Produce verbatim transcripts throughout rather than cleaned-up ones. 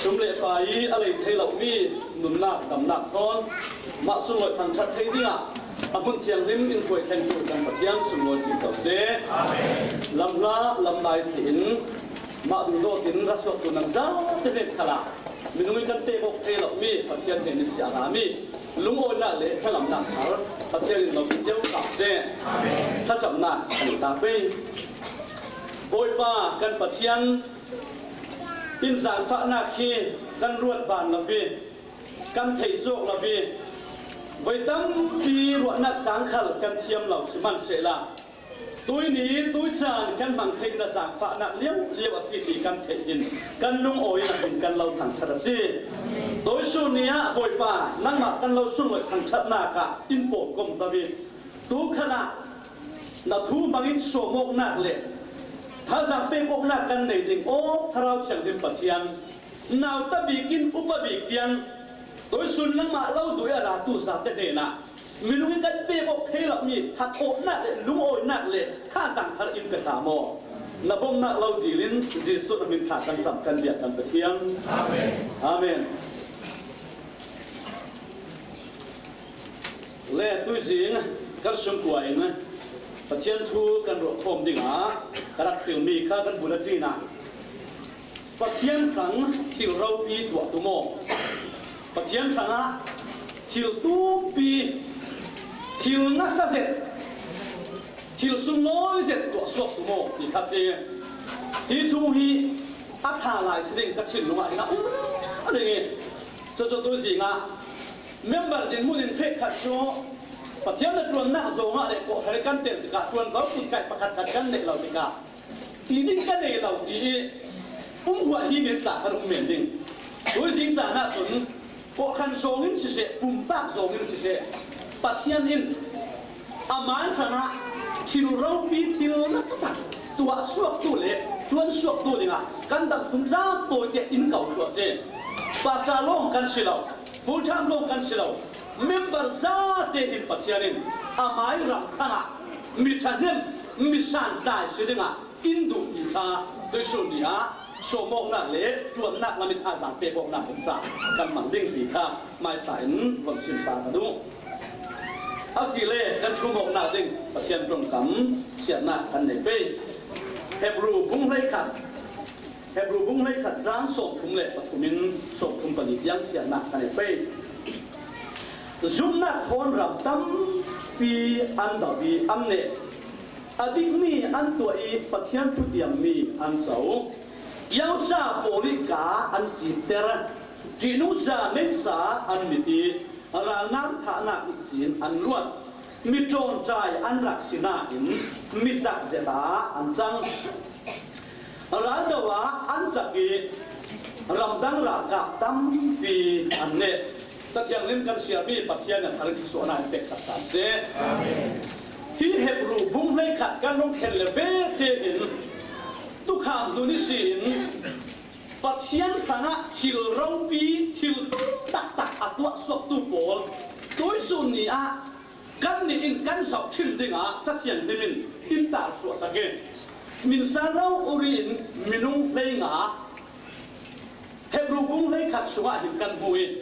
Sum le pai a lei thei lo mi nunnak damnak thawn mah sunlawih thangṭhat thei dingah a hmun thianghlim in hruai thlengtu kan Pathian sunglawi si ko seh. Lam hla lam lai si in mah duhdawt in ra suaktu nan zate hnen khalah minung in kan pek awk thei lo mi Pathian hnen in siang a mi lungawinak le hnangamnak thar Pathian in lo cio kap seh. Thlacamnak kan ta pei. Bawipa kan Pathian in zaangfahnak hi kan ruat ban lo hi, kan theih cawk lo hi. Voi tampi ruahnak cang khal kan thiam lo si hman sehla, tuini tuicaan kan hmang theihna zaangfahnak liauliau a si ti kan theih in kan lungawi in a hin kan lo thangṭhat a si. Tuisun ni ah Bawipa, nangmah kan lo sunlawih thangṭhatnak ah in pawlkom zo hi. Tu khalah na thu hmangin sawmawknak le thazaang pekawknak kan nei ding aw Thlarau Thianghlim Pathian, nauta bik in upa bik tiang tuisun nangmah lo duh i a ratu zate hnenah minung in kan pek awk thei lo mi thathawhnak le lungawinak le thazaang thar in pe ta maw? Na bawmhnak lo dil in Jesuh na min thla kan cam kan biak kan Pathian. Amen. Le tuizing kan sumkua in Pathian thu kan ruah khawm dingah ka rak hrilmi kha kan bulletin ah Pathian hrang thil ropi tuah tu maw? Pathian hrangah thil tumpi, thil nasa zet, thil sunglawi zet tuah suak tu maw ti kha si. Hi thu hi a thla lai si ding ka thinlung ah hin a um a ding i, cucu tuizing ah member dinhmun in hrekkhat cu Pathian na ṭuannak zawngah le kawhhran i kan tel tikah ṭuanvo kun kaih pakhat khat kan neih lo tikah ti ding ka nei lo ti i um huah hi men tla kan um men ding. Tuizing caan ah cun kawhhran zawng in siseh, pumpak zawng in siseh, Pathian in amah hrangah thil ropi, thil nasa tak tuah suaktu le ṭuan suaktu dingah kan dam sung zam tawite in ko thluah si. Pastor lawng kan si lo, full time lawng kan si lo, member zate hin Pathian in amah ram hrangah mi ṭhahnem, mi santlai si dingah in duh ti kha tuisun ni ah sawmawknak le ṭuannak lam i thazaang pek awknak in ca kan mang ding ti kha hmaisa in von sim ta ka duh. A si le kan ṭhum awknak ding Pathian ṭongkam siatnak kan nei pei. Hebru bung hleikhat, Hebru bung hleikhat cang sawmthum le pathum in sawmthum pali tiang siatnak kan nei pei. Zumhnak thawn ram tampi an do i an neh, a dikmi an tuah i Pathian thutiammi an co. Kiangsa pawl i ka an cipter, ṭihnungza meisa an mit i ralnam thahnak ihsin an luat. Mi ṭawnṭai an rak si nain mi cak zet ah an cang. Ral do ah an cak i ramdang ralkap tampi an neh. Cathianghlim kan siarmi Pathian a thar in thluasuahnak in peksak ta seh. Hi Hebru bung hleikhat kan rung khen le vete in tukham nun ihsin Pathian hrangah thil ropi, thil taktak a tuahsuaktu pawl tuisun ni ah kannih in kan zoh ṭhin dingah Cathianghlim in in tarsuahsak i Min Sa Ro Uri in minung hleinga Hebru bung hleikhat sungah hin kan hmu i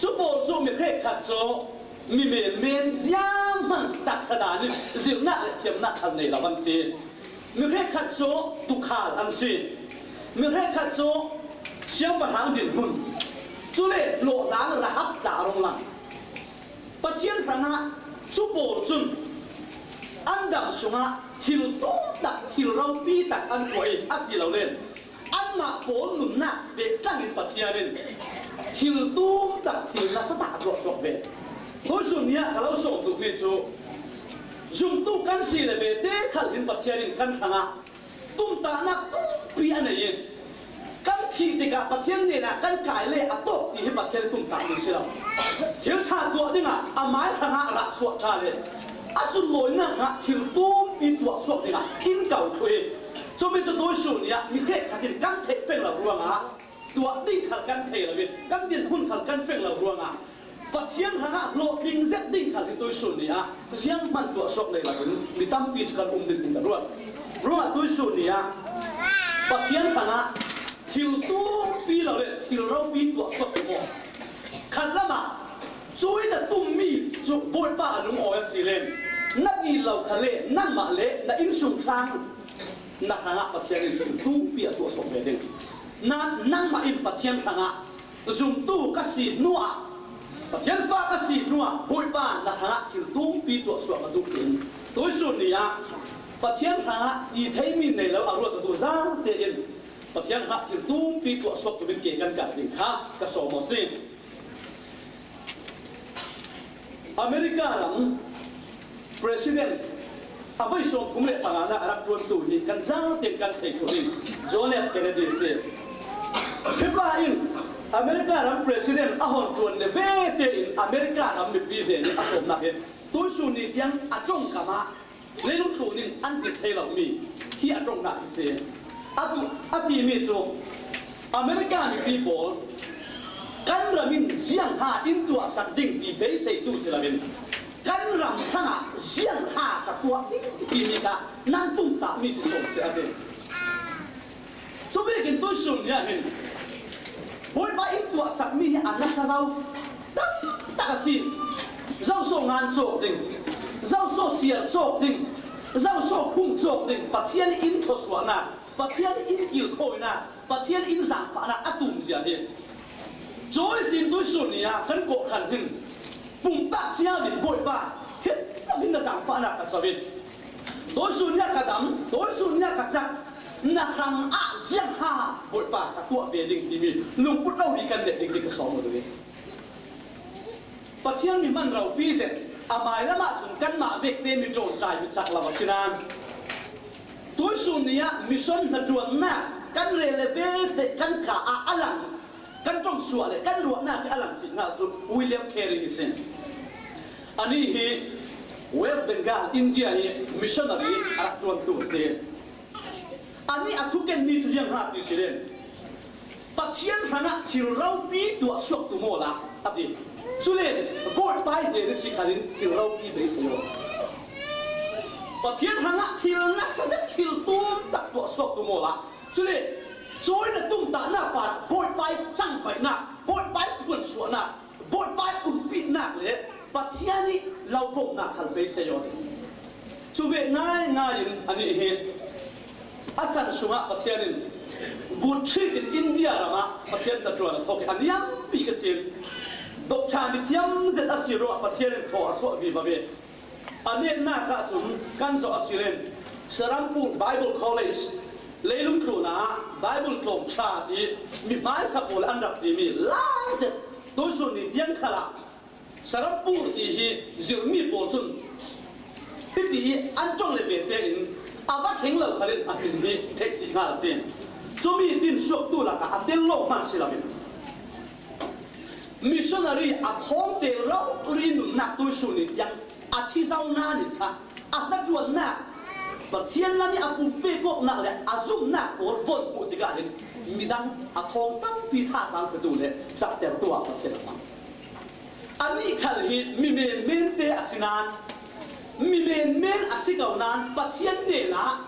cu pawl cu mi hrekkhat cu mi menmen zianghman taksa dan in zirhnak le thiamnak khal nei lo an si. Mi hrekkhat cu tukhal an si. Mi hrekkhat cu siangpahrang dinhmun, cule hlawhhlang Rahab tla a rung lang. Pathian hrangah cu pawl cun an dam sungah thil tumtak, thil ropi tak an tuah i a si lo len anmah pawl nunnak pehtlangin Pathian in thil tumtak, thil nasa tak a tuahsuak ve. Tuisun ni ah ka lo sawm duhmi cu zumtu kan si le vete khal in Pathian in kan hrangah tumtahnak tumpi a nei i kan thih tikah Pathian hnenah kan kai le a tawk ti hi Pathian tumtahmi si lo. Thil ṭha tuah dingah amai hrangah rah suah ṭha le a sunlawinak hrangah thil tumpi tuahsuak dingah in ko thluh i cumi cu tuisun ni ah mi hrekkhat in kan theih feng lo ruangah tuah ding khal kan thei lo i kan dinhmun khal kan feng lo ruangah Pathian hrangah hlawhtling zet ding khal hi tuisun ni ah zianghman tuahsuak nei loin mi tampi cu kan um ding ti ka ruat. Ruangah tuisun ni ah Pathian hrangah Thil tumpi lo le thil ropi tuah suak tu maw? Khat lamah cuai na tum mi cu Bawipa a lungawi a si len, na dil lo kha le nangmah le na innsung tlang na hrangah Pathian in thil tumpi a tuah suak ve ding. Na, nangmah in Pathian hrangah zumtu ka si hnuah, Pathian fa ka si hnuah Bawipa na hrangah thil tumpi tuah suak ka duh tiin tuisun ni ah Pathian hrangah ti theimi nei lo a ruat a duh zate in Pathian hrangah thil tumpi tuah suak tumin ke kan kah ding kha ka sawm aw si. America ram President a voi sawmthum le pangana a rak ṭuantu hi kan zate kan thei thluh in John F Kennedy si. Hi pa in America ram President a hon ṭuan le vete in America ram mipi ve nih a sawmnak hi tuisun ni tiang a ṭongkam ah leilung tlun in an dit thei lomi hi a ṭongnak hi si. A tu, a timi cu America mipi pawl kan ram in ziangha in tuahsak ding ti beiseitu si loin kan ram hrangah ziangha ka tuah ding timi kha nan tumtahmi si sawm si a ti. Cu vekin tuisun ni ah hin Bawipa in tuahsakmi hi a nasa zo taktak a si. Zoso ngan cawk ding, zoso sial cawk ding, zoso khung cawk ding, Pathian in thluasuahnak, Pathian in kilkhawinak, Pathian in zaangfahnak a tumzia hi. Cuai sin tuisun ni ah kan kawhhran hin pumpak cia in Bawipa, hi hin na zaangfahnak ka co in. Tuisun ni ah ka dam, tuisun ni ah ka cak, na hrangah ziangha Bawipa ka tuah ve ding timi lungput lo hi kan neh ding hi ka sawm aw duh hi. Pathian mi hman ropi zet a mailam ah cun kanmah vekte mi ṭawnṭai mi cak lo a si nain tuisun ni ah mission hnaṭuannak kan rel le vete kan kha ah a lang, kan ṭongsuah le kan ruahnak hi a lang thih hna cu William Carey hi si. Anih hi West Bengal, India i missionary a rak ṭuantu a si. Anih a thukenmi cu ziangha ti si len Pathian hrangah thil ropi tuah suak tu maw la a ti. Cule Bawipa i hnen a si khalin thil ropi beisei aw. Pathian hrangah thil nasa zet thil tum tak tuah suak tu maw la. Cule cawi na tumtahnak parah Bawipa i cangvaihnak, Bawipa i phuansuahnak, Bawipa i umpihnak le Pathian i lo bawmhnak khal beisei aw. Cu ve ngaingai in anih hi a san sungah Pathian in Bhut Thrit in India ram ah Pathian hnaṭuan a thawk hi a niampi ka si. Doctor mithiam zet a si ruangah Pathian in thaw a suah vivo ve. A netnak ah cun kan zoh a si len Serampore Bible College leilung tlun ah Bible tlawng ṭha ti mi hmaisa pawl an rak timi lai zet tuisun ni tiang khal ah Serampore ti hi zirmi pawl cun hiti i an ṭong le ve tein a va thleng lo khalin a hmin hi theih cih hnga a si. Cumi din suaktu lakah a tel lo hman si loin missionary a thawngte rori nunnak tuisun ni tiang a thi zo nain kha a hnaṭuannak, Pathian lam i a pumpek awknak le a zumnak pawl von hmuh tikah hin midang a thawng tampi thazaang petu le caktertu ah Pathian a hmang. Anih khal hi mi menmente a si nain, mi menmen a si ko nain Pathian hnenah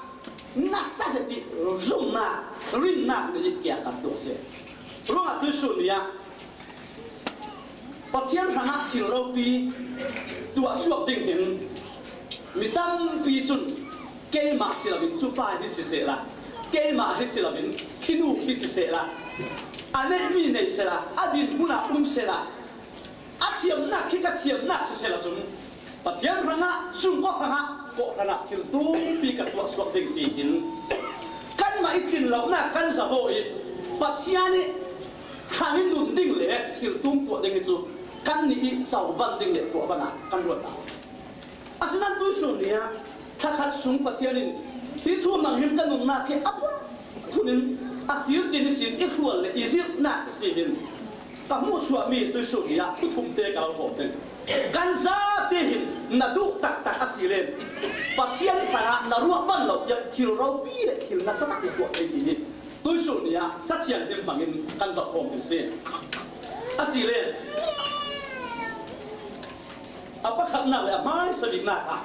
nasa zet i zumnak, rinnak nei i kiakat tu a si. Ruangah tuisun ni ah Pathian hrangah thil ropi tuah suak ding hin mi tampi cun keimah si loin cupa hi sisehla, keimah hi si loin khinu hi sisehla, a neihmi nei sehla, a dinhmun ah um sehla, a thiamnak khi ka thiamnak sisehla cun Pathian hrangah, sungkawh hrangah, kawhhran ah thil tumpi ka tuah suak ding tiin kanmah i tlin lonak kan zamaw i Pathian i hrang i nun ding le thil tum tuah ding hi cu kannih i coban ding le tuahban ah kan ruat ta. Asinain tuisun ni ah thlakhat sung Pathian in hi thu hmang hin ka nunnak hi a phunphun in a sir tin ihsin i hrual le i zirhnak ihsin hin ka hmuhsuahmi tuisun ni ah thuthumte ka lo hawm ding. Kan zate hin na duh taktak a si len Pathian hrangah na ruah ban lo tiang thil ropi le thil nasa tak i tuah thei ti hi tuisun ni ah Cathiang hmangin kan zoh khawm ding si. A si len a pakhatnak le a hmaisa biknak ah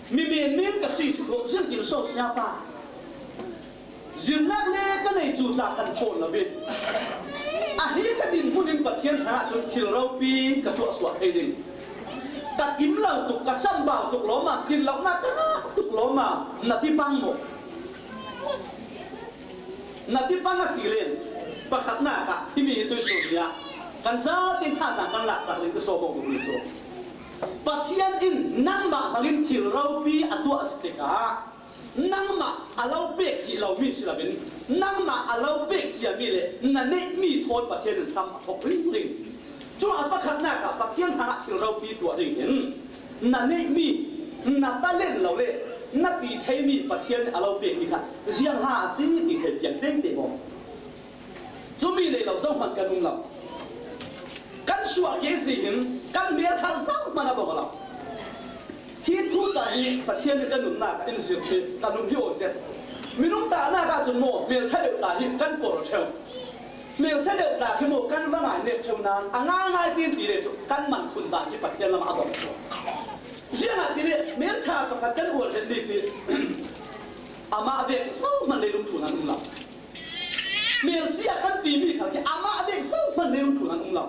mi menmen ka si cu khawh zirkin so siapa Zirlak le ka nei cuca khan fawn lo ve. Ahi ka dinhmun in Pathian hrangah cun thil ropi ka tuahsuah thei ding. Ka kim lo tuk, ka sambau tuk lawmmam, tlinlohnak ka ngah tuk lawmmam, na ti pang maw? Na ti pang a si len, pakhatnak ah himi hi tuihsun ni ah kan zate thazaang kan laktak ding ka sawm awk duhmi cu, Pathian in nangmah hmangin thil ropi a tuah tikah nangmah a lo pek hi lomi si loin, nangmah a lo pek ciami le na neihmi thawn Pathian in hram a thok ringring. Cun a pakhatnak ah Pathian hrangah thil ropi tuah ding hin na neihmi, na talent lo le na ti theimi Pathian in a lo pekmi kha ziangha a si ti thei fiang tengte maw? Cumi nei lo zohman kan um lo. Kan suah ke si hin kan mel kha zohman a bawng lo. Hi thu ta hi Pathian nih kan nunnak ah in zirh hi, kan nun hi aw zet. Minung tahnak ah cun maw, hmelṭha deuh ta hi kan por ṭheu. Hmelṭha deuh ta hi maw, kan va ngai nek ṭheu nain a ngaingai tin ti le cu kan man khun dah hi Pathian lam a bawng. Ziangahtile hmelṭha pakhat kan uar ṭhen bik hi amah vek zohman leilung tlun an um lo. Hmelsia kan timi khal khi amah vek zohman leilung tlun an um lo.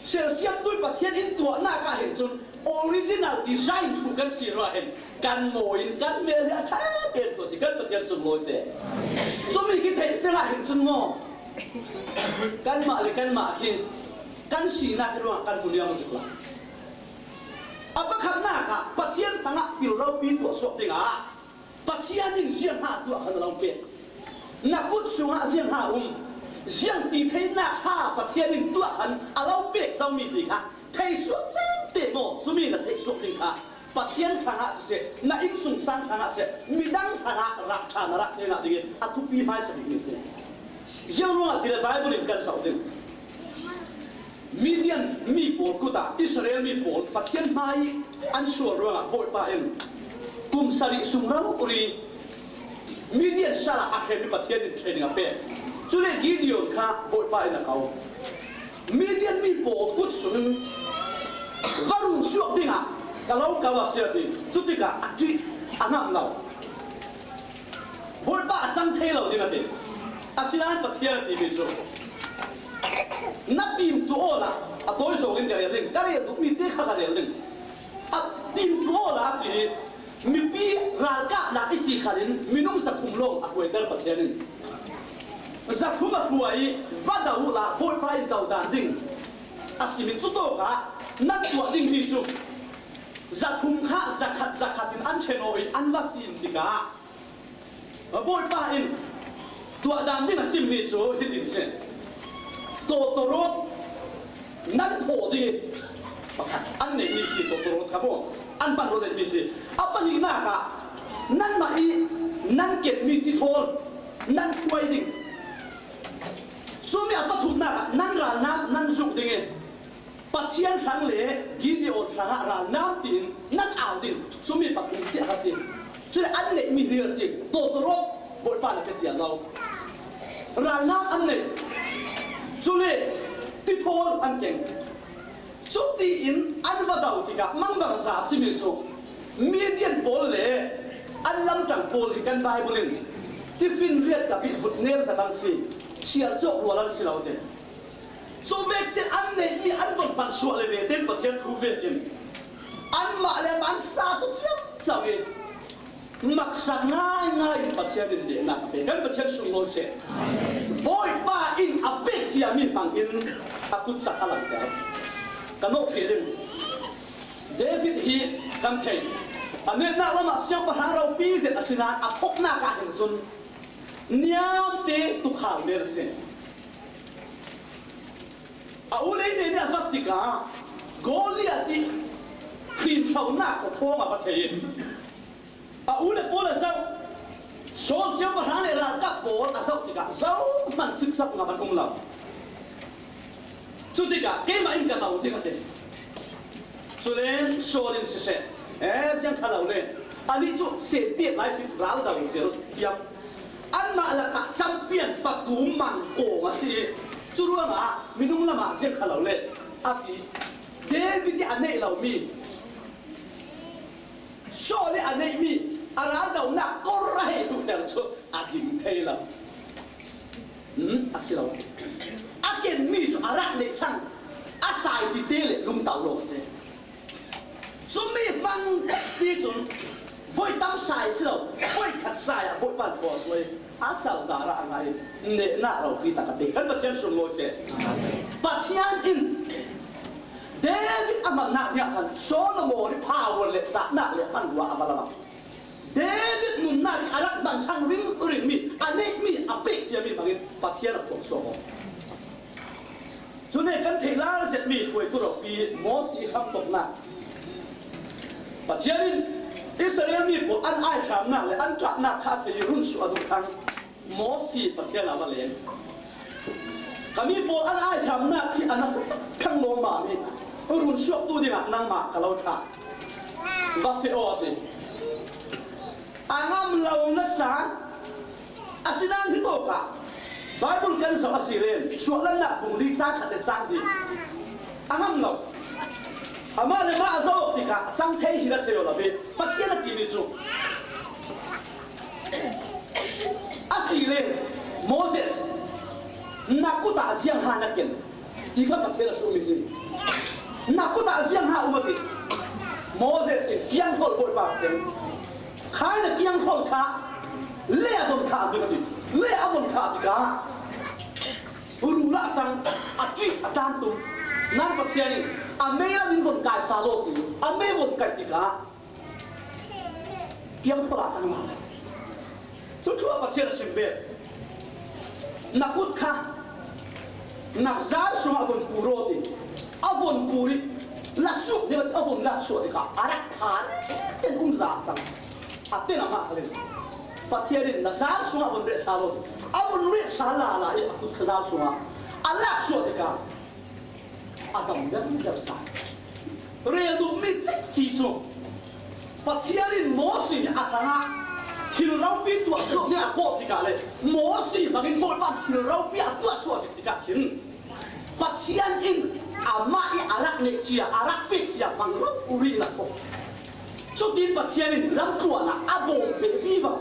Sersiamtu Pathian in tuahnak ah hin cun original design thu kan si ruah hin kan mawi in kan mel hi a ṭha pen tu a si, kan Pathian sunglawi seh. Cumi khi theih fiang ah hin cun maw, kanmah le kanmah khi kan sinak hi ruangah kan hmu liang tuk lo. A pakhatnak ah Pathian hrangah thil ropi tuah suak dingah Pathian in ziangha tuah khan a lo pek. Na kut sungah ziangha um, ziang ti theinak ha Pathian in tuah khan a lo pek zomi ti kha theisuak tengte maw? Cumi na theisuak ding kha Pathian hrangah siseh, na innsungsang hrangah siseh, midang hrangah rah ṭha na rah theinak dingin a thupi hmaisa bikmi a si. Ziang ruangah ti le Bible in kan zoh ding. Midian mi pawl kut ah Israel mi pawl Pathian hmai an sual ruangah Bawipa in kum sarih sung rori Midian sal ah a hrem i Pathian in training a pek. Cule Gideon kha Bawipa in a ko. Midian mi pawl kut sungin va run suak dingah ka lo ko a si a ti. Cutikah a ṭih a ngam lo. Bawipa a cang thei lo ding a ti. Asinain Pathian a timi cu na timtuah awla a tawi zawngin ka rel ding, ka rel duhmi te kha ka rel ding. A timtuah awla a ti i mipi ralkap lak i si khalin minung zathum lawng a hruaiter Pathian in. Zathum a hruai i va do uhla Bawipa in do dan ding a simi cutawkah nan tuah dingmi cu zathum kha zakhat zakhat in an ṭhen aw i an va sim tikah Bawipa in tuah dan ding a simmi cu hitin si. Tawtawrawt nan thaw ding i pakhat an neihmi si, tawtawrawt kha maw? An hmanraw neihmi si. A pahnihnak ah nanmah i nan kenhmi tithawl nan thuai ding. Cumi a pathumnak ah nan ralnam nan zuk ding i Pathian hrang le Gideon hrangah ralnam tiin nan au ding. Cumi pathum ciah a si. Cule an neihmi hlir a si. Tawtawrawt Bawipa na pe cia zo. Ralnam an nei. Cule tithawl an keng. Cutiin an va do tikah mangbangza a simi cu Midian pawl le an lamṭang pawl hi kan Bible in tiffin riat kap i vut nel zat an si. Sial cawk rual an si lo te. Cu vek cin an neihmi an von hman suah le ve tein Pathian thu vekin anmah le amah an sa tu ciamco i maksak ngaingai in Pathian in dehnak a pe. Kan Pathian sunglawi seh. Bawipa in a pek ciami hmangin a kutcak a langhter. Ka nawh hrih ding. David hi kan thei. A netnak lamah siangpahrang ropi zet a si nain a phoknak ah hin cun niamte tukhal men a si. A u le neu nih a vat tikah Goliath i hrimhronak a thawng a va thei i a u le pawl a zoh, Saul siangpahrang le ralkap pawl a zoh tikah zohman cipcap ngam an um lo. Cutikah keimah in ka do ding a ti. Cule Saul in siseh, e, ziang kha lo le, anih cu sentiat lai si, ral do zir thiam. Anmah lakah champion patum mang kawng a si i, cu ruangah minung lamah ziang kha lo le a ti. David i a neih lomi, Saul i a neihmi a raldonak kor a hei hluhter cu a ding thei lo. Hmm, a si lo. A ken mi cu a rak neih thlang, a sai tite le lungtau lo a si. Cumi hmang ti cun voi tam sai si lo, voi khat sai ah Bawipa thluasuai a cal dar ah a ngai. Nehnak ropi tak a pe kan Pathian sunglawi seh. Pathian in David a hmannak dingah khan Solomon i power le cahnak le hmanrua a va lam. David nunnak hi a rak hman thlang ringringmi, a neihmi, a pek ciami hmangin Pathian a phuang suak aw. Cun kan theih lar zetmi hruaitu ropi Mosi hramtoknak. Pathian in Israel mi pawl an aihramnak le an ṭahnak kha a thei i run suah a duh thlang Mosi Pathian a va leng. Ka mi pawl an aihramnak hi a nasa tak thlang lawmmam i run suaktu dingah nangmah ka lo thlah. Va feh aw a ti. A ngam lo nasa. Asinain hitawkah Baibal kan zoh a si len, Suahlannak bung li cang khat le cang li a ngam lo. Amah le mah a zoh tikah a cang thei hi la thei aw lo ve. Pathian a timi cu a si len, Moses, na kut ah ziang ha na ken. Ti kha Pathian a hruhmi si. Na kut ah ziang ha um a ti. Moses in kiangkholh Bawipa a keng. Khai na kiangkholh kha le a von thlah bik a ti. Le a von thlah tikah rul ah cang a tuih a tlan tum. Nan Pathian in a mei lam in von kai sa law ti. A mei von kaih tikah kiangkholh ah cang lai. Cu thu ah Pathian a sim ve. Na kut kha na zal sungah von pur aw ti. A von pur i la suk ni a von lak suah tikah a rak phan ten um za tang. A ten amah khalin Pathian in na zal sungah von ret sa aw ti. A von ret sa lala i a kut kha zal sungah a lak suah tikah a dam zerzer sa. Rel duhmi cikci cu Pathian in Mosi a hrangah thil ropi tuah suak nih a kawh tikah le Mosi bangin Bawipa thil ropi a tuah suak zik tikah khin Pathian in amah i a rak neih cia, a rak pek cia hmang lo rih na kawh. Cutin Pathian in lamtluan ah a bawm ve vivo.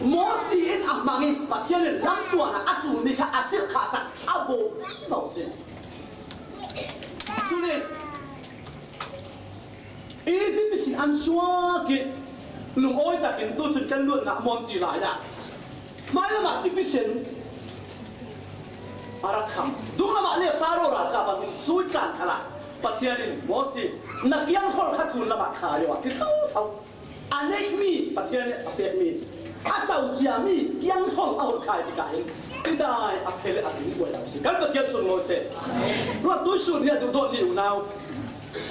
Mosi in a hmang i Pathian in lamtluan ah a ṭulmi kha a silh khahsak a bawm vivo si. Cule Egypt ihsin an suak i lungawi takin tucun kan luatnak mawn ti lai ah hmailam ah tipi sen a rak kham. Dunglam ah le Faro ralkap ah cui caan khalah Pathian in Mosi na kiangkholh kha tun lam ah khai aw a ti thotho. A neihmi Pathian nih a pekmi a co ciami kiangkholh a hun khai tikah hin tidai a phel a ding buai lo si. Kan Pathian sunglawi seh. Ruah tuisun hi a duhdawtmi unau,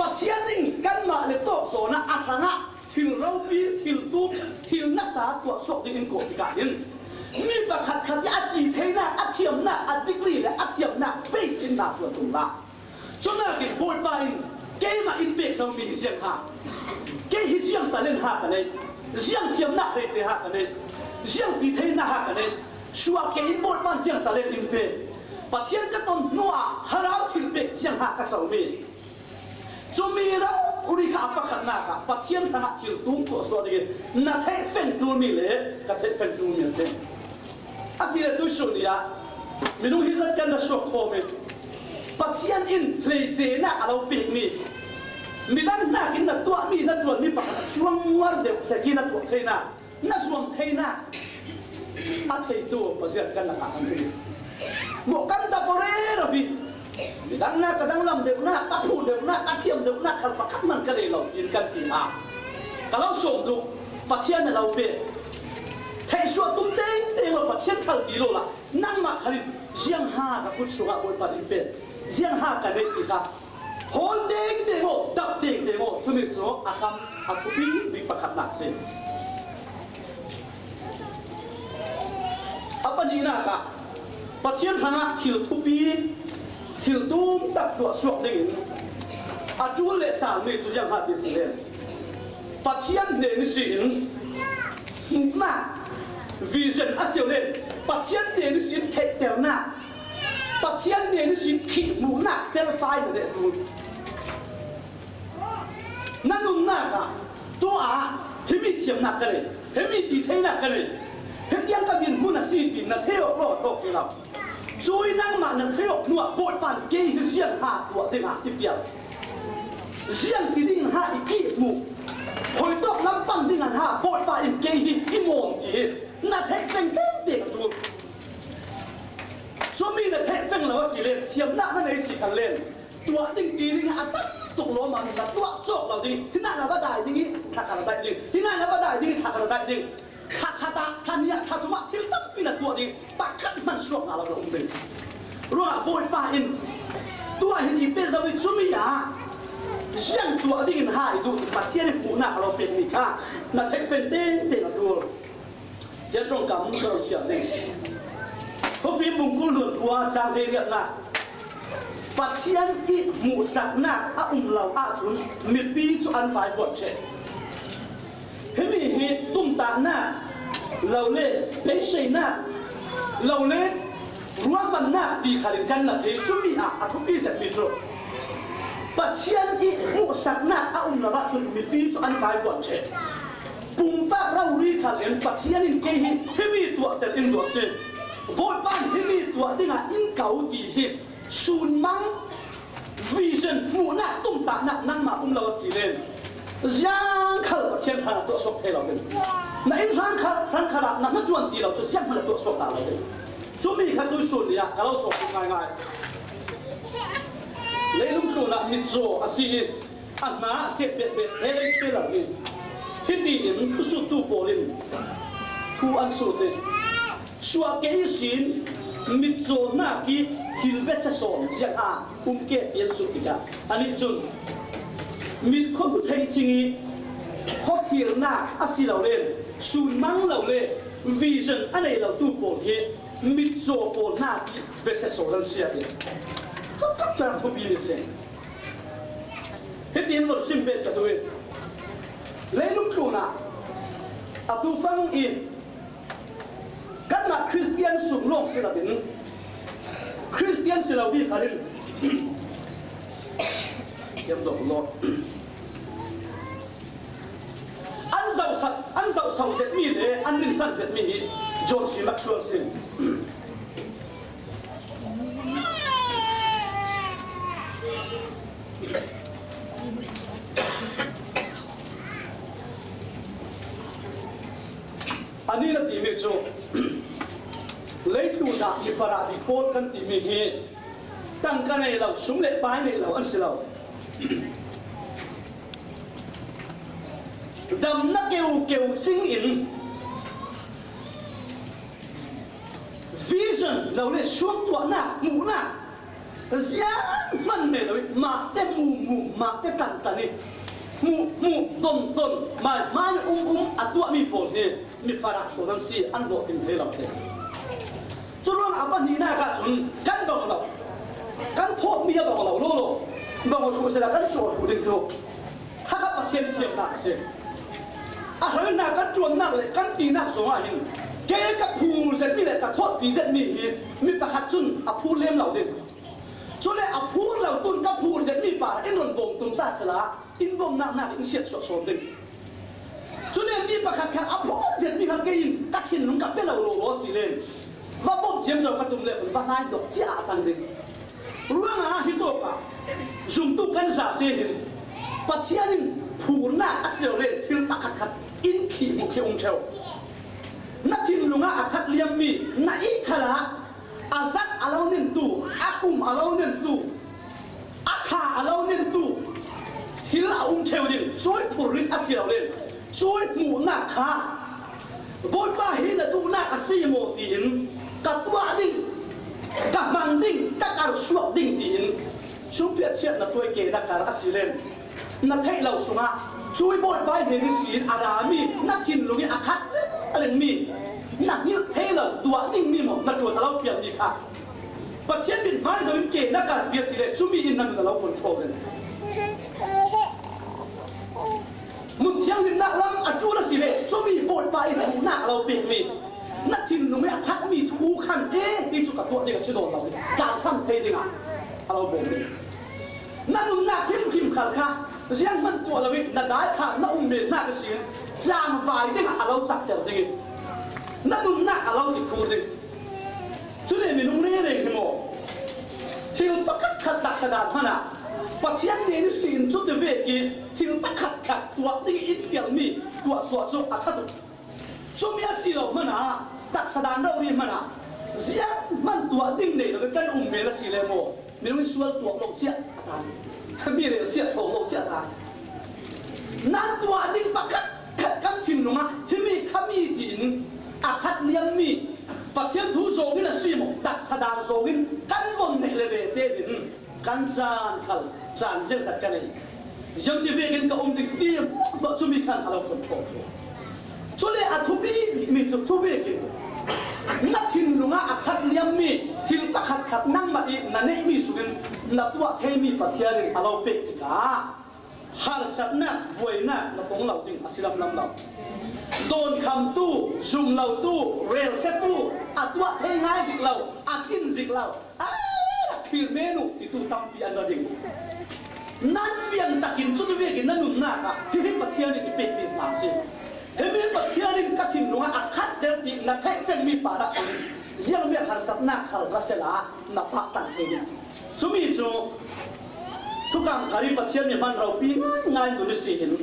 Pathian in kanmah le tawk zawn ah a hrangah thil ropi, thil tum, thil nasa tuah suak ding in kawh tikah hin mi pakhat khat i a ti theinak, a thiamnak, a degree le a thiamnak beisinnak tuan tung la. Cunak in Bawipa in keimah in pek zomi hi ziang ha. Kei hi ziang talent ha ka nei, ziang thiamnak hleice ha ka nei, ziang ti theinak ha ka nei. Suak kei in Bawipa in ziang talent in pe. Pathian ka ton hnu ah thlarau thil pek ziang ha ka comi. Cumi rori kha a pakhatnak ah Pathian hrangah thil tum tuah suah dingin na theih feng ṭulmi le ka theih feng ṭulmi a si. A si le tuisun ni ah minung hi zat kan ra suak khawm i Pathian in hleicenak a lo pekmi midang hnakin na tuahmi na ṭuanmi pakhat a cuang muar deuh hlek i na tuah theinak, na zuam theinak a theitu Pasian kan lakah kan um. Mawh kan dap aw rero i midang na ka danglam deuhnak, ka phu deuhnak, ka thiam deuhnak khal pakhat man ka lei lo tiin kan ti a ka lo sawm duh. Pathian a lo pe. Theihsuah tum tengteng lo Pathian khal ti lo la nangmah khalin ziang ha ka kut sungah Bawipa in pe, ziang ha ka neih ti kha hawl tengteng aw, dap tengteng aw, cumi cu a kam a thupi bik pakhatnak si. A pahnihnak ah Pathian hrangah thil thupi, thil tum tak tuah suak dingin a ṭul le salmi cu ziang ha ti si le Pathian hnen ihsin hmuhnak, vision a si le Pathian hnen ihsin theihternak, Pathian hnen ihsin khih hmuhnak felfai na neh ṭul. Na nunnak ah tu ah himi thiamnak ka nei, himi ti theinak ka nei, hi tiang ka dinhmun a si ti na thei awk lo tawk hi lo. Cui nangmah na thei awk hnuah Bawipa in kei hi ziang ha tuah dingah i fial, ziang ti dingin ha i kihmuh, khuitawk lam pan dingin ha Bawipa in kei hi i mawm ti hi na theih feng tengteng a tul. Cumi na theih feng lo a si len, thiamnak na nei si khan len, tuah ding ti ding a tam tuk lawm ah na tuah cawk lo ding. Hinah na va dai ding i thakhat a daih ding, hinah na va dai ding i thakhat a daih ding. Thakhat ah, thaniah, thathum ah thil tampi na tuah ding, pakhat hman suak ngah lo na um ding. Ruangah Bawipa in tuah hin i pe zo i cumi ah ziang tuah dingin ha i duh Pathian in hmuhnak a lo pekmi kha na theih feng tengteng a tul. Tua ṭawngkam ka lo siam ding. Khawfim bung kul luan kua chang hleiriatna. Pathian i hmuhsaknak a um lo ahcun mipi cu an vaivuat ṭheh. Himi hi tumtahnak lo le beiseinak lo le ruahmannak ti khal in kan la thei. Cumi ah a thupi zetmi cu Pathian i hmuhsaknak a um lo ahcun mipi cu an vaivuat ṭheh. Pumpak rori khal in Pathian in kei hi himi tuahter in duh a si. Bawipa in himi tuah dingah in ko ti hi sunmang, vision, hmuhnak, tumtahnak nangmah um lo a si len ziang khal Pathian hlan ah tuahsuak thei lo ding. Na inn hran khal, hran khal ah na hnaṭuan ti lo cu ziang hmanh ah tuahsuak ta lo ding. Cumi kha tuisun ni ah ka lo sawm ngaingai. Leilung tlun ah mitcaw a si i a hna a seh pehpeh he lei pe lo hi. Hitiin thusuttu pawl in thu an sut i, suah kei ihsin mitcaw hnak i thil biasia sawn ziang a um ke ti an sut tikah, anih cun mit khuabu theih cing i khuathirnak a si lo le sunmang lo le vision a nei lo tu pawl hi mitcaw pawl hnak i biasia sawn an si a ti. Kap kap cang thupi ni si. Hitin von sim bet ka duh i, leilung tlun ah a tu fang i kanmah Khristian sung lawng si loin Khristian si lo bik khalin, an zohsak, an zohsak zetmi le an rinsan zetmi hi John C. Maxwell si. Anih na timi cu leitlun ah mi farah bik pawl kan timi hi tangka nei lo, sum le pai nei lo an si lo. Damnak keu keu cing in vision lo le suamtuahnak, hmuhnak ziang hman nei lo i, mahte hmuhmuh, mahte tantan i, hmuhmuh, donton, mai, mai um um a tuahmi pawl hi mi farah sawn an si, an hlawhtling thei lo te. Curuangah a pahnihnak ahcun kan bang lo, kan thawhmi a bang lo, lo, lo, bang lo hruh sehla kan cuah hruh ding cu Hakha Pathian thiamnak a si. A hrelnak kan ṭuannak le kan tinak zongah hin kei ka phur zetmi le ka thawhpi zetmi hi mi pakhat cun a phur lem lo ding. Cule a phur lo tun ka phur zetmi pa in run bawm tum ta sehla in bawmnak nak in siatsuah sawn ding. Cule mi pakhat kha a phur zetmi kha kei in ka thinlung ka pe lo lo law si len va bawm ciamco ka tum le va hnai dok cia a cang ding. Ruangah hi tawkah zumtu kan zate hin Pathian in phurnak a si lo le thil pakhatkhat in khih hmuh khi um ṭheu. Na thinlung ah a khat liammi na ihkhal ah a zat a lo nentu, a kum a lo nentu, a kha a lo nentu thil a um ṭheu ding. Cui phurrit a si lo le cui hmuhnak kha Bawipa hi na duhnak a si maw tiin ka tuah ding, ka hmang ding, ka karsuak ding tiin sumpiat chiat na tuai ke na kar a si len na theih lo sungah cui Bawipa hnen ihsin a rami na thinlung i a khat lengmi na hngilh thei lo tuah dingmi maw na ṭuan a lo fialmi kha Pathian mit hmai zo in ke na karpi a si le cumi in na nun a lo control ding. Nun thianghlimnak lam a ṭul a si le cumi Bawipa in hmuhnak a lo pekmi na thinlung i a khatmi thu khan e hi cu ka tuah ding a si nawn lo, tlansan thei dingah a lo bawm ding. Na nunnak hrimhrim khal kha zianghman tuah lo i na dai kha na um melnak ihsin cangvai dingah a lo cakter ding i Na nunnak a lo ti phur ding. Cule minung reng reng hi maw? Thil pakhat khat taksa dan hmana Pathian nen i si in cu ti vek i thil pakhat khat tuah ding i in fialmi tuah suah cu a ṭha tuk. Cumi a si lo hmana taksa dan rori hmana ziang hman tuah ding nei lo kan um men a si le maw? Minung in sual tuak lo cia a ta. Mi rel siat hrawng lo cia a ta. Nan tuah ding pakhat khat kan thinlung ah himi khami tiin a khat liammi Pathian thu zawng in a si maw? Taksa dan zawng in kan von neih le ve te in kan caan khal caan ziangzat kan ei. Ziang ti vekin ka um ding ti maw, cumi khan a lo kun thawh. Cule a thupi mi cu cu vekin na thinlung ah a khat liammi thil pakhat khat nangmah i na neihmi sungin na tuah theimi Pathian in a lo pek tikah harsatnak, buainak na tong lo ding a si lamlam lo. Dawnkhamtu, zumlotu, relsiatu, a tuah thei ngai zik lo, a tlin zik lo, a rak thlir men uh titu tampi an ra ding. Nan fiang takin cuti vekin na nunnak ah hihi Pathian in i pekmi hna a si. Himi Pathian in ka thinlung ah a khat deuh ti na theih fengmi parah ziang bia harsatnak khal ra sehla na pah tang thei ding. Cumi cu thukang thar i Pathian mi hman ropi ngaingai nun i si hin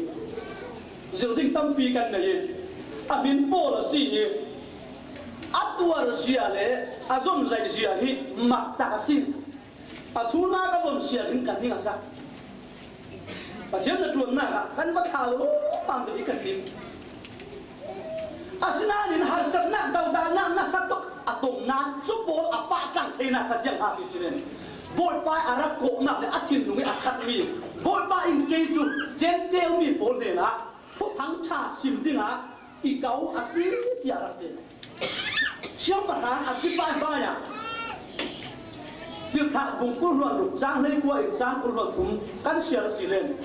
zir ding tampi kan nei i a hmin pawl a si i a tuar zia le a zon zaih zia hi mak tak a si. A thu hna ka von sial in kan ding a sak. Pathian na ṭuannak ah kan va thlau lawmmam ve i ka ti. Asinain harsatnak, dodalnak nasa tuk a tongnak cu pawl a pah tlang theinak kha ziang hna ti si len. Bawipa a rak kawhnak le a thinlung i a khatmi Bawipa in kei cu Jentail mi pawl hnenah thuthang ṭha sim dingah i ko a si tiah rak ti. Siangpahrang a kipahhmai ah Tirhthlah bung kul hluan ruk cang hleikua in cang kul hluan thum kan siar a si len.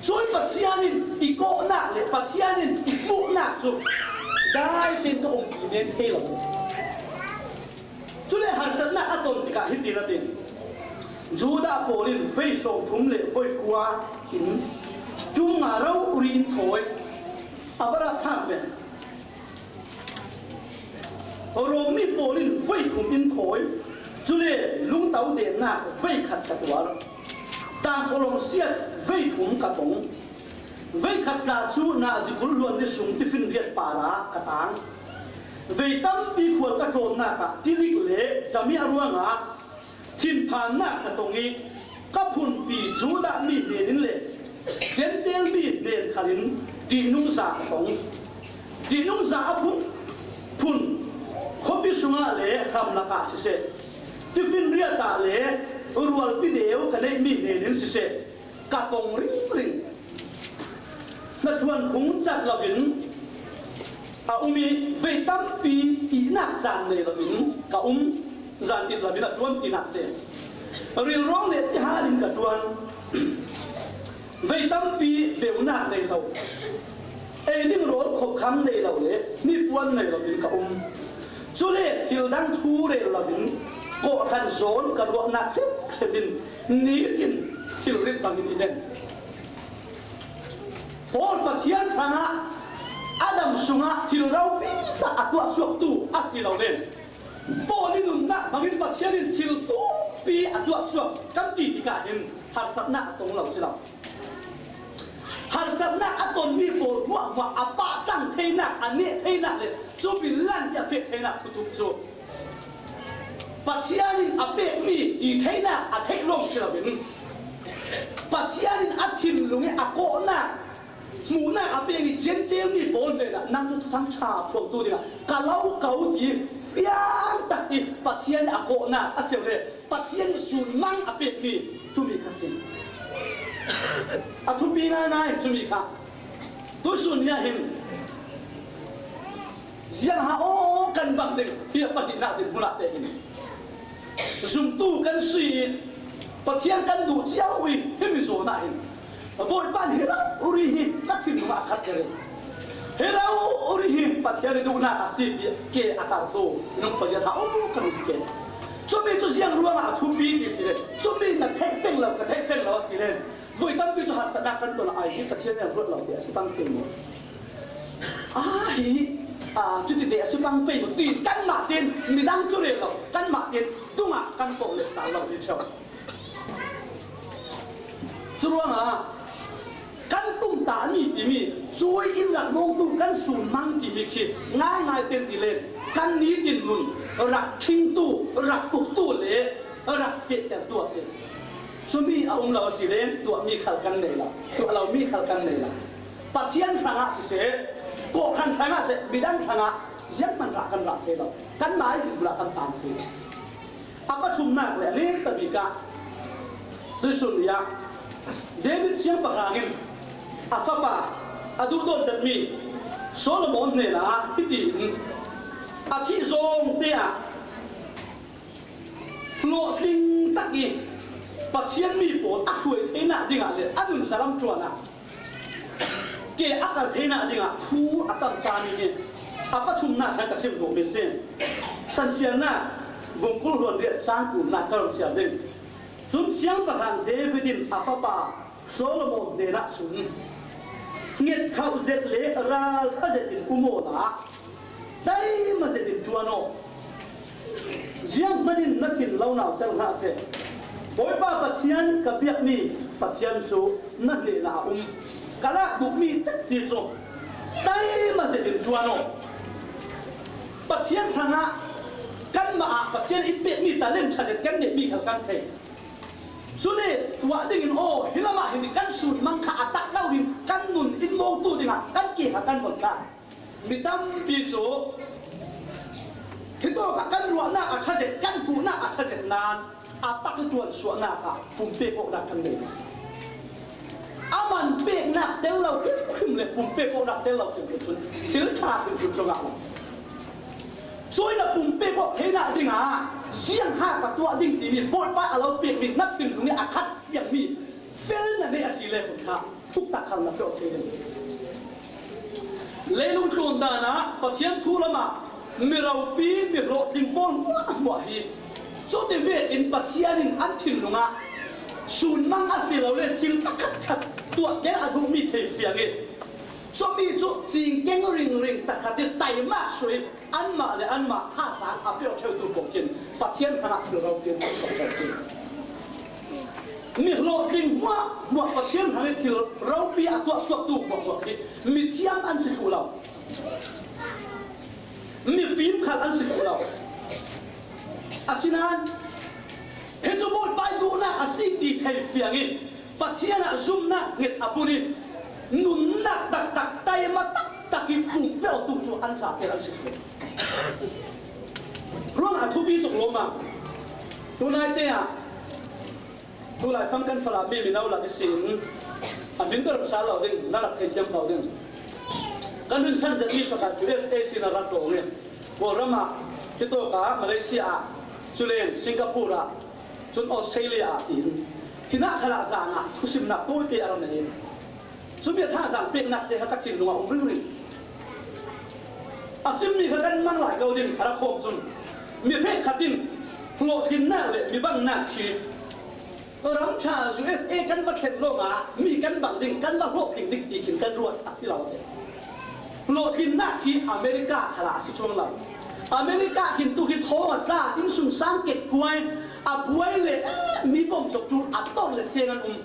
Cui Pathian in i kawhnak le Pathian in i hmuhnak cu dai tein ka umpi men thei lo. Cule harsatnak a ton tikah hiti na ti, Judah pawl in voi sawmthum le voi kua in tum nga rori in thawi a va rak thak ve. Rom mi pawl in voi thum in thawi, cule lungto dennak voi khat ka tuar, tangkawlawng siat voi thum ka tong, voi khat tla cu nazi kul hluan ni sung tifinriat parah ka tang, voi tampi khual ka tlawmnak ah tilik le damiah ruangah thinphannak ka tong i ka phunpi Judah mi hnen in le Jentail mi hnen khal in dihnungza ka tong. Dihnungza a phun, phun khuapi sungah le hramlak ah siseh, tifinriat ah le rualpi deu ka neihmi hnen in siseh, ka tong ringring. Hnaṭuan phung cat loin a um i voi tampi ihnak caan nei loin ka um. Zan it loin a ṭuan tinak si. Rilrawng le tihal in ka ṭuan. Voi tampi beunak nei lo, ei ding rawl khawkhang nei lo le hnipuan nei loin ka um. Cule thil dang thu rel loin kawhhran zawn ka ruahnak hrimhrim in nitin thilrit bangin i nen. Paul Pathian hrangah a dam sungah thil ropi tak a tuahsuaktu a si lo len, Paul i nunnak bangin Pathian in thil tumpi a tuahsuak kan ti tikah hin harsatnak a tong lo si lo. Harsatnak a tonmi pawl hmuahhmuah a pahtang theinak, a neh theinak le cu bilan i a feh theinak thuthuk cu Pathian in a pekmi ti theinak a theih lawng si loin Pathian in a thinlung i a kawhnak hmuhnak a pekmi Jentail mi pawl hnenah nang cu thuthang ṭha phuangtu dingah ka lo ko ti fiang tak i Pathian i a kawhnak a si le Pathian i sunmang a pekmi cumi kha si. A thupi ngaingai cumi kha. Tusun hi ah hin ziang ha aw kan bang ding hi a pahnihnak din hmun ah te hin zumtu kan si i Pathian kan duh cio i himi zawn ah hin Bawipa nih hi rori hi ka thinlung ah a khat ka rel. Hi rori hi Pathian i duhnak a si ti ke a kartu minung paziat ha aw kan um ke. Cumi cu ziang ruangah a thupi ti si le cumi na theih feng lo, ka theih feng lo a si le voi tampi cu harsatnak kan ton ai hi Pathian nih ruat lo ti a si pang thei maw? Ah, hi A, cuti te a si pang pei maw, tin kanmah ten midang cu rel lo, kanmah ten tungah kan kawh leh sal lo hi ṭheu. Curuangah kan tumtahmi timi, cuai in rak ngongtu kan sunmang timi khi ngaingai ten ti len, kan nitin nun rak ṭhingtu, rak uktu le rak fehtertu a si. Cumi a um lo a si len, tuahmi khal kan nei lo, tuah lomi khal kan nei lo. Pathian hrangah siseh, kawhhran hrangah siseh, midang hrangah zianghman rah kan rah thei lo. Kanmah i dinhmun ah kan tang si. A pathumnak le a neta bik ah tuisun ah David siangpahrang in a fapa a duhdawt zetmi Solomon hnenah hitin a thih zawngte ah hlawhtling tak i Pathian mi pawl a hruai theinak dingah le a nunzalam ṭuanah ke a kal theinak dingah thu a tam ta mi hi. A pathumnak kha ka sim duhmi si. Sansiarnak bung kul hluan riat cang kulnak ka run siar ding. Cun siangpahrang David in a fapa Solomon hnenah cun, nget khauh zet le ralṭha zetin um awla taima zetin ṭuan aw. Zianghman in na thinlonau tel hlah seh. Bawipa Pathian ka biakmi Pathian cu na hnenah a um. Ka lak duhmi cekci cu taima zetin ṭuan aw. Pathian hrangah kanmah ah Pathian in pekmi talent ṭha zet kan neihmi khal kan thei. Cule tuah dingin aw, hi lamah hin kan sunmang kha a tak lo hin kan nun in mawngtu dingah kan ke kha kan von tla. Mi tampi cu hitawk ah kan ruahnak a ṭha zet, kan hmuhnak a ṭha zet nain a tak i ṭuan suahnak ah pumpek awknak kan nei. A man peknak tel lo hrimhrim le pumpek awknak tel lo hrimhrim cun thil ṭha hrimhrim cu ngah lo. Cuih na pumpek awk theinak dingah ziang ha ka tuah ding timi Bawipa a lo pekmi na thinlung i a khat fiangmi fel na neih a si le hun kha thuktak khal na pe awk thei ding. Leilung tlun dan ah Pathian thu lamah mi ropi, mi hlawhtling pawl hmuahhmuah hi cuti vekin Pathian in an thinlung ah sunmang a si lo le thil pakhatkhat tuahter a duhmi thei fiang i cumi cu cingkeng ringring takhat i taimak suai anmah le anmah thazaang a pek ṭheutu pawl khin Pathian hrangah thil ropi an tuah suak ṭheu si. Mi hlawhtling hmuahhmuah Pathian hrang i thil ropi a tuah suaktu hmuahhmuah khi mithiam an si thluh lo. Mifim khal an si thluh lo. Asinain hi cu Bawipa i duhnak a si ti thei fiang i Pathian ah zumnak hnget a bun i nunnak taktak, taima taktak i pumpek awktu cu an zapi an si thluh. Ruangah a thupi tuk lawmah tunaite ah Tulai fang kan Falam mi mino lak ihsin a hmin ka rem sal lo ding, na rak theithiam kho ding. Kan rinsan zetmi pakhat U S A sin a rak tlawng i Kawlram ah, hitawk ah Malaysia ah, cule Singapore ah, cun Australia ah tiin, hinah khalah zan ah thusimnak tawite a rak nei. Cumi a thazaang peknak te kha ka thinlung ah um ringring. A simmi kha kan mang lai ko ding a rak khawm cun, mi hrekkhat in hlawhtlinnak le mi bangnak khi ram ṭha U S A kan va thlen lawngah mi kan bang ding, kan va hlawhtling ding ti khin kan ruat a si lo. Hlawhtlinnak khi America khalah a si cuang lo. America khin tu khi thawng a tla, innsungsang kekkuai, a buai le, eh, mi bawmcawktu a ton le seng an um.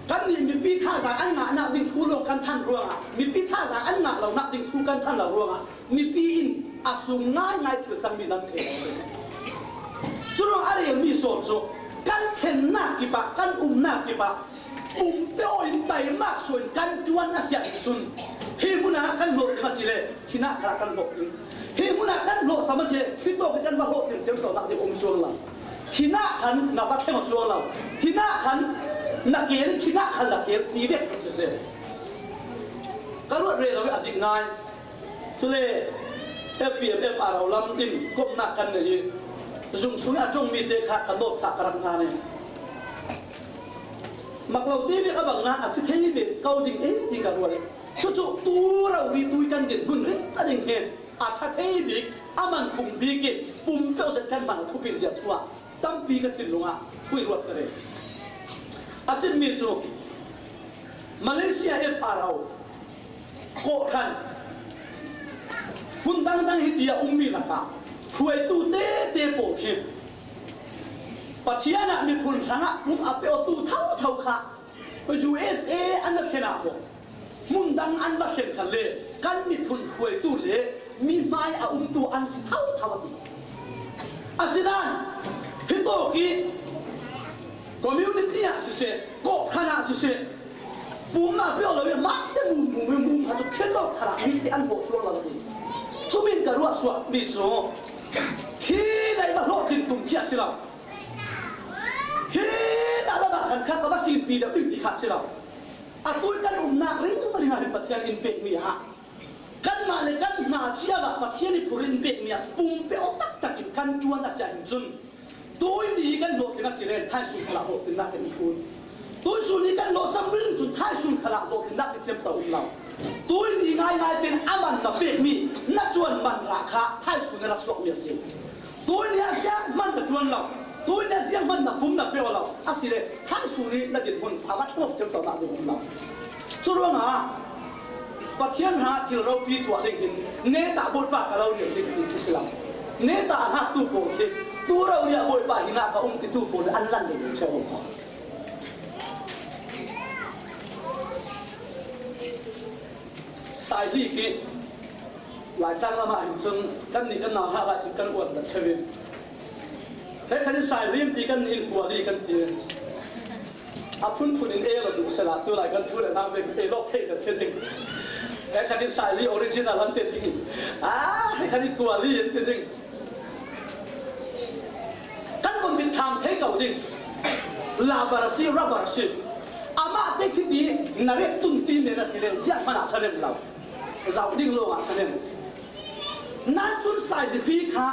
Kannih mipi thazaang an ngahnak ding thu lawng kan than ruangah, mipi thazaang an ngah lonak ding thu kan than lo ruangah, mipi in a sung ngaingai thil cangmi nan thei lo. Curuang a relmi sawn cu kan thlennak kipah, kan umnak kipah, pumpek aw in taimak suain kan ṭuan a si ahcun, hi hmun ah kan hlawhtling a si le, khinah khalah kan hlawhtling. Hi hmun ah kan hlawhsam a si le, hitawk hi kan va hlawhtling ciamconak ding um cuang lo. Khinah khan na va thleng cuang lo. Khinah khan na kel, khinah khan na kel ti vek kan si. Ka ruat rero i a dik ngai. Cule F P M F R O lam in komhnak kan nei i zung sung a ṭongmi te kha ka dawtsak ka rak hna i mak lo te vek a bang nain a si thei ve ko ding e ti ka ruat. Cucu tu rori tui kan din hmun ring a ding he a ṭha thei bik, a man thum bik i pumpek zet kan hman a thupin ziat thu ah tampi ka thinlung ah thu i ruat ka rel. A simmi cu Malaysia F R O kawhhran Mun dangdang hiti a um mi lakah hruaitu tete pawl khi Pathian ah miphun hrangah pum a pe awtu thotho kha U S A an va khen ah khaw, mun dang an va khen khan le kan miphun hruaitu le mi hmai a umtu an si thotho a ti. Asinain hitawk hi community ah siseh, kawhkhan ah siseh, pum a pe aw lo i mahte mum mum mum kha chu khitawk khan ah mite an bawh chuang lo a ti. Cumin ka ruah suak mi chu khi nai va hlawhtling tum khi a si lo. Khi na lamah khan kha ka va sinpi deuh ding ti kha si lo. A tui kan umnak ringring ah hin Pathian in pek mi ah, kanmah le kan hna cia ah Pathian i phur in pek mi ah pumpe aw taktak in kan ṭuan a si ah hin cun, tui ni kan hlawhtling a si len thaisun khalah hlawhtlinnak kan i phun. Tuisun ni kan hlawhsam ringring cun thaisun khalah hlawhtlinnak i ciamco um lo. Tui ni ngaingai tein a man na pek mi, na ṭuan man rah kha thaisun na rak suak mi a si. Tui ni a ziang hman na ṭuan lo, tui ni a ziang hman na pum na pe aw lo, a si le thaisun ni na dinhmun a va ṭhawng ciamco nak ding um lo. Cu ruangah Pathian hrangah thil ropi tuah ding hin netah Bawipa ka lo riam ding ti khi si lo. Netah a hngaktu pawl khi tu rori ah Bawipa hinah ka um titu pawl an lan ding ṭheu ko. Saili khi Laitlang lamah hin cun kannih kan nauhak ah cun kan uat zat ṭheu in, hrekkhat in Saili in ti kan in kuali kan ti. A phunphun in ei a duh sehla tu lai kan thu le nang vek ei lawk thei zat si ding. Hrekkhat in Saili original an ti ding. Ah, hrekkhat in kuali an ti ding. Kan vun mit tham thei ko ding. Labar a si, rabar a si. Amah te khi ti na ret tun ti nen a si le ziah hmanh ah ṭhahnem lo. Zauh ding lawng ah ṭhahnem. Nan cun Saili kha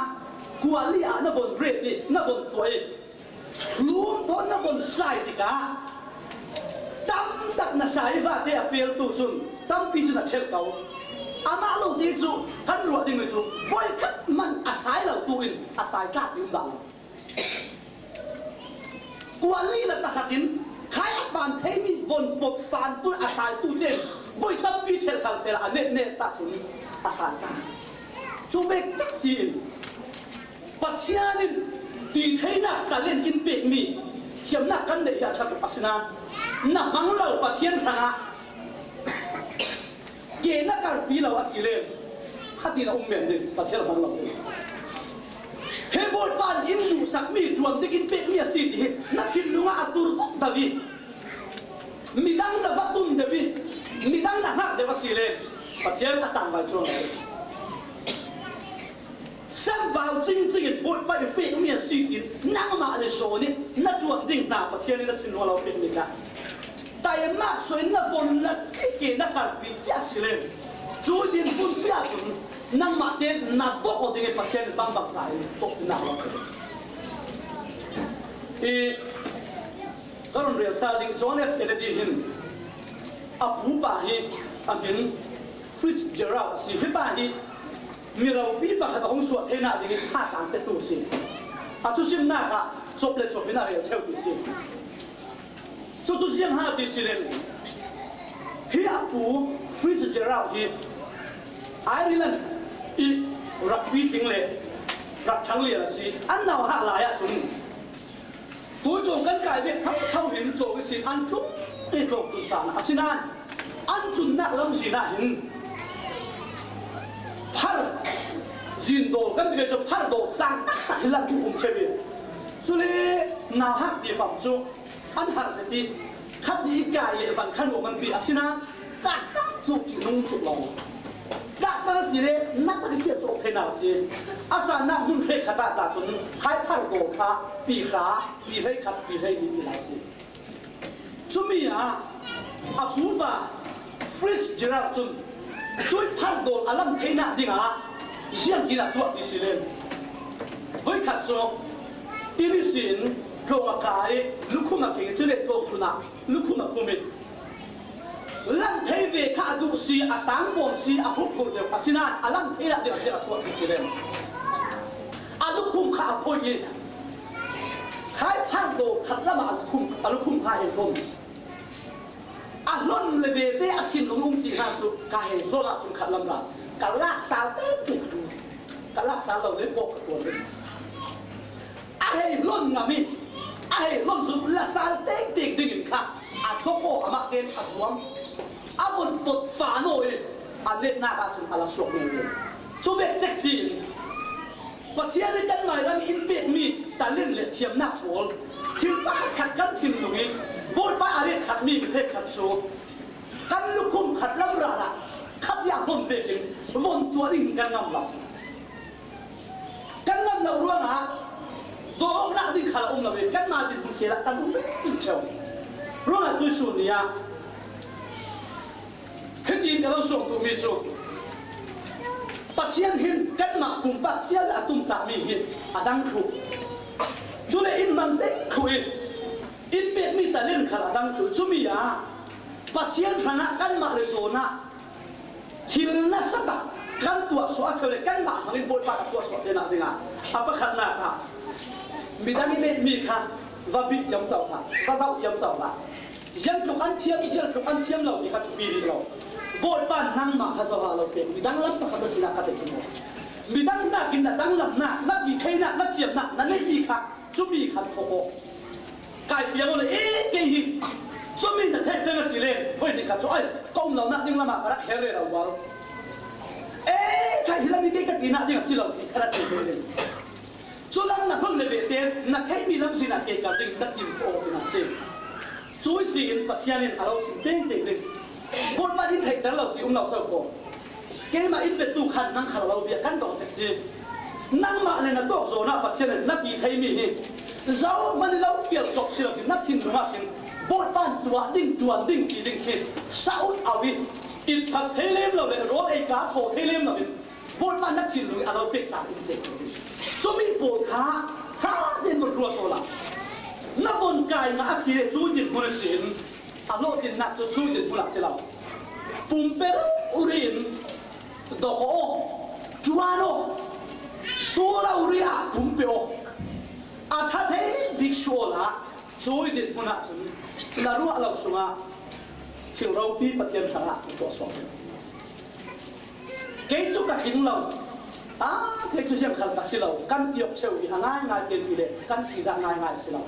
kuali ah na von ret i na von tuah i hlum thawn na von sai tikah tam tak na sai vate a peltu cun tampi cun a ṭhelh ko. Amah lo ti cu kan ruah ding mi cu voikhat man a sai lo tu in a sai tlak ti um dah lo. Kuali na tahratin khai a fan theimi von pop fan tu a sai tu cen voi tampi ṭhelh khal sehla a neh neh ta cun a sai ta. Cu vek cak ci in Pathian in ti theinak talent in pekmi thiamnak kan neih hi a ṭha tuk a si nain na hmang lo Pathian hrangah ke na karpi lo a si le khatin a um men ding Pathian hmang lo ding. He Bawipa in in duhsakmi ṭuan ding in pekmi a si ti hi na thinlung ah a tur tuk deuh i midang na va tum deuh i midang na hngak deuh a si le Pathian a cangvai cuang lo ding. Sambau cingcing in Bawipa i pekmi a si tin nangmah le sawn i na ṭuan ding hna Pathian in na thinlung a lo pekmi kha taimak suah in na von na cike na karpi cia si le cu din pun cia cun nangmah te na dawh aw ding i Pathian in bangbang sa in tawh na lo. I Ka run rel sal ding John F Kennedy hin a pupa hi a hmin Fitzgerald a si. Hi pa hi mi ropi pakhat a hung suah theinak ding in thazaang petu si. A thusimnak ah cop le cop in a rel cheu ti si. Cucu ziang ha ti si len hi a pu Fitzgerald hi Ireland i rak pitling le rak ṭhanglian a si. An nauhak lai ahcun Tuitlawng kan kai vek thotho hin tlawng ihsin an tlung i tlawng tlun caan a si nain an tlunnak lamzin ah hin phar zin dawl kan ti ve cu phar dawl sang taktak hi lam tlung um cheu i cule nauhak tifam cu an har zet i khat i kai le van khan ruang an ti a si nain Tlaktak cu ṭihnung tuk lo. Tlaktak a si le na tak siat sawh theinak a si. A sannak hmun hrekkhat ah ta cun khai phar dawl kha pi hra, pi hleikhat, pi hleihnih ti lai si. Cumi ah a pupa Fitzgerald cun cui phar dawl a lam theinak dingah ziangtin a tuah ti si le voikhat cu inn ihsin tlawng a kai, lukhum a keng, cule tlawng tlunah lukhum a khum i Lam thei ve kha a duh si, a sang fawn si, a huphurh deuh a si nain a lam thei dah deuh a si a thuak si len. A lukhum kha a phoih i khai phar daw khat lam ah a lukhum, a lukhum kha he hlon. A hlon le ve te a thinlung um cih hna cu ka he hlon ah cun khat lam ra. Ka lak sal tektek ding. Ka lak sal lo le kawk ka tuan ding. A hei hlon ngam i, a hei hlon cu la sal tektek dingin kha a dok aw, amah ken a zuam. A vun pot fa naw i a letnak ahcun a la suak men ve. Cu vek cekci in Pathian nih kanmah lam in pekmi talent le thiamnak pawl thil pakhat khat kan thinlung i Bawipa a ret khatmi mi hrekkhat cu kan lukhum khat lam ral ah khat tiang hlon tein von tuah ding kan ngam lo. Kan ngam lo ruangah dawh awknak ding khal a um lo i kanmah dinhmun khal ah kan um rih ṭheu. Ruangah tuisun ni ah hitin ka lo suak duhmi cu Pathian hin kanmah pumpak cia le a tumtahmi hi a dang thluh. Cule in mang dei thluh i in pekmi talent khal a dang thluh. Cumi ah Pathian hrangah kanmah le zawn ah thil nasa tak kan tuahsuah a si le kanmah hmangin Bawipa kan tuahsuah te nak dingah a pakhatnak ah midang i neihmi kha va bih ciamco hlah, va zauh ciamco hlah. Ziangtluk an thiam, ziangtluk an thiam lo ti kha thupi rih lo. Bawipa nangmah kha zohah lo pek midang lam pakhat a sinak ka theih maw? Midang nakin na danglamnak, na ti theinak, na thiamnak, na neihmi kha cumi khan thawk aw. Kai fiang aw le, ee, kei hi cumi na theih feng a si le, hoi ni kha cu ai, ka um lonak ding lamah ka rak her rero bal. Ee, kha hi lam hi kei ka tinak ding a si lo ti ka rak thei ve le. Cu lam na hlon le ve te na theihmi lam sinah kei ka ding na tim aw ti na si. Cui si in Pathian in a lo sim tengteng ding. Bawipa nih theihter lo ti um lo so ko. Keimah in petu khan nang khal lo bia kan dawng cek ci. Nangmah le na tawk zawn ah Pathian in na ti theimi hi zohman i lo fial cawk si lo in na thinlung ah khin Bawipa in tuah ding, ṭuan ding ti ding khi sa ut au i, it phak thei lem lo le rawl ei ka thaw thei lem lo in Bawipa na thinlung i a lo pek cang in te. Cumi pawl kha ṭha tein vun ruat aw la. Na von kai ngah a si le cui dinhmun a si in a hlawhtlinnak cu cui dinhmun ah si lo. Pumpe rori in dawk aw, ṭuan aw, tu rori ah pumpe aw. A ṭha thei bik sual ah cui dinhmun ah cun na ruah lo sungah thil ropi Pathian hrangah tuah suak. Kei cu ka tling lo, aa, kei cu ziang khal ka si lo, kan ti awk cheu i a ngaingai tein ti le kan sinak ngaingai a si lo.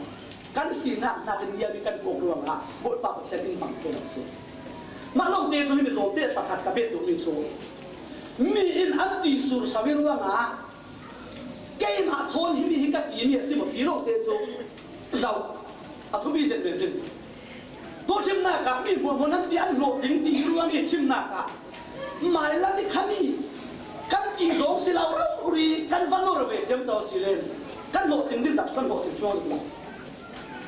Kan sinak nakin niam i kan kawk ruangah Bawipa Pathian in hmang thei lo a si. Mah lawngte cu himi zawte pakhat ka bet duhmi cu mi in an ti sur so i ruangah keimah thawn himi hi ka timi a si maw ti lawngte cu zoh a thupi zet men ding. Tuah ṭhimnak ah mi hmuahhmuah nan ti an hlawhtling ti ruang i ṭhimnak ah mailam i khami kan ti zawng si lo rori kan va nor ve ciamco si le kan hlawhtling ding zat kan hlawhtling cuang lo.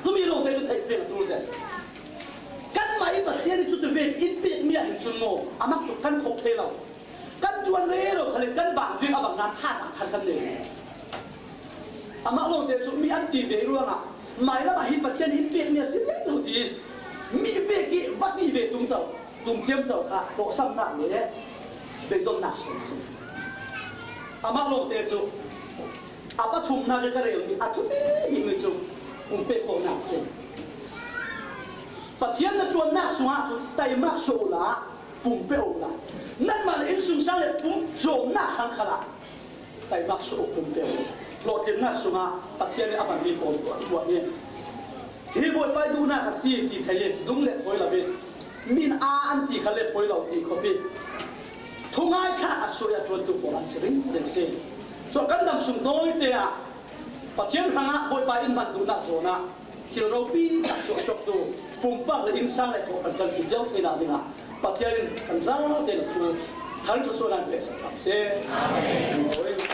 Tumi lawngte cu theih feng a ṭul zet. Kanmah i Pathian i cuti ve in pekmi ah hin cun maw a mak tuk kan khawh thei lo. Kan ṭuan rero khal in kan bang vek a bang nan thazaang khan kan nei. Amah lawngte cu mi an ti ve ruangah mailam ah hi Pathian in pekmi a si leng lo tiin mi vek i va ti ve tum co, tum ciamco kha hlawhsamnak le beidonnak sual a si. Amah lawngte cu a pathumnak i ka relmi a thupi himi cu pumpe khawhnak a si. Pathian na ṭuannak sungah cu taimak suah uhla pumpe aw la. Nanmah le innsungsang le pum cawmnak hrang khalah taimak suah uh pumpe aw. Hlawhtlinnak sungah Pathian nih a hmanmi pawl tuah tuah hi. Hi Bawipa i duhnak a si ti thei i dung le poi lo i min a an ti kha le poi lo ti khawp i thungai kha a suai a ṭuantu pawl an si ringring si. Cun kan dam sung tawite ah Pathian hrangah Bawipa in hman duhnak zawn ah thil ropi tak tuah suaktu pumpak le innsang le kawhhran kan si cio theinak dingah Pathian in kan zalte na thu thar thu suan an pehsak hram seh. Amen.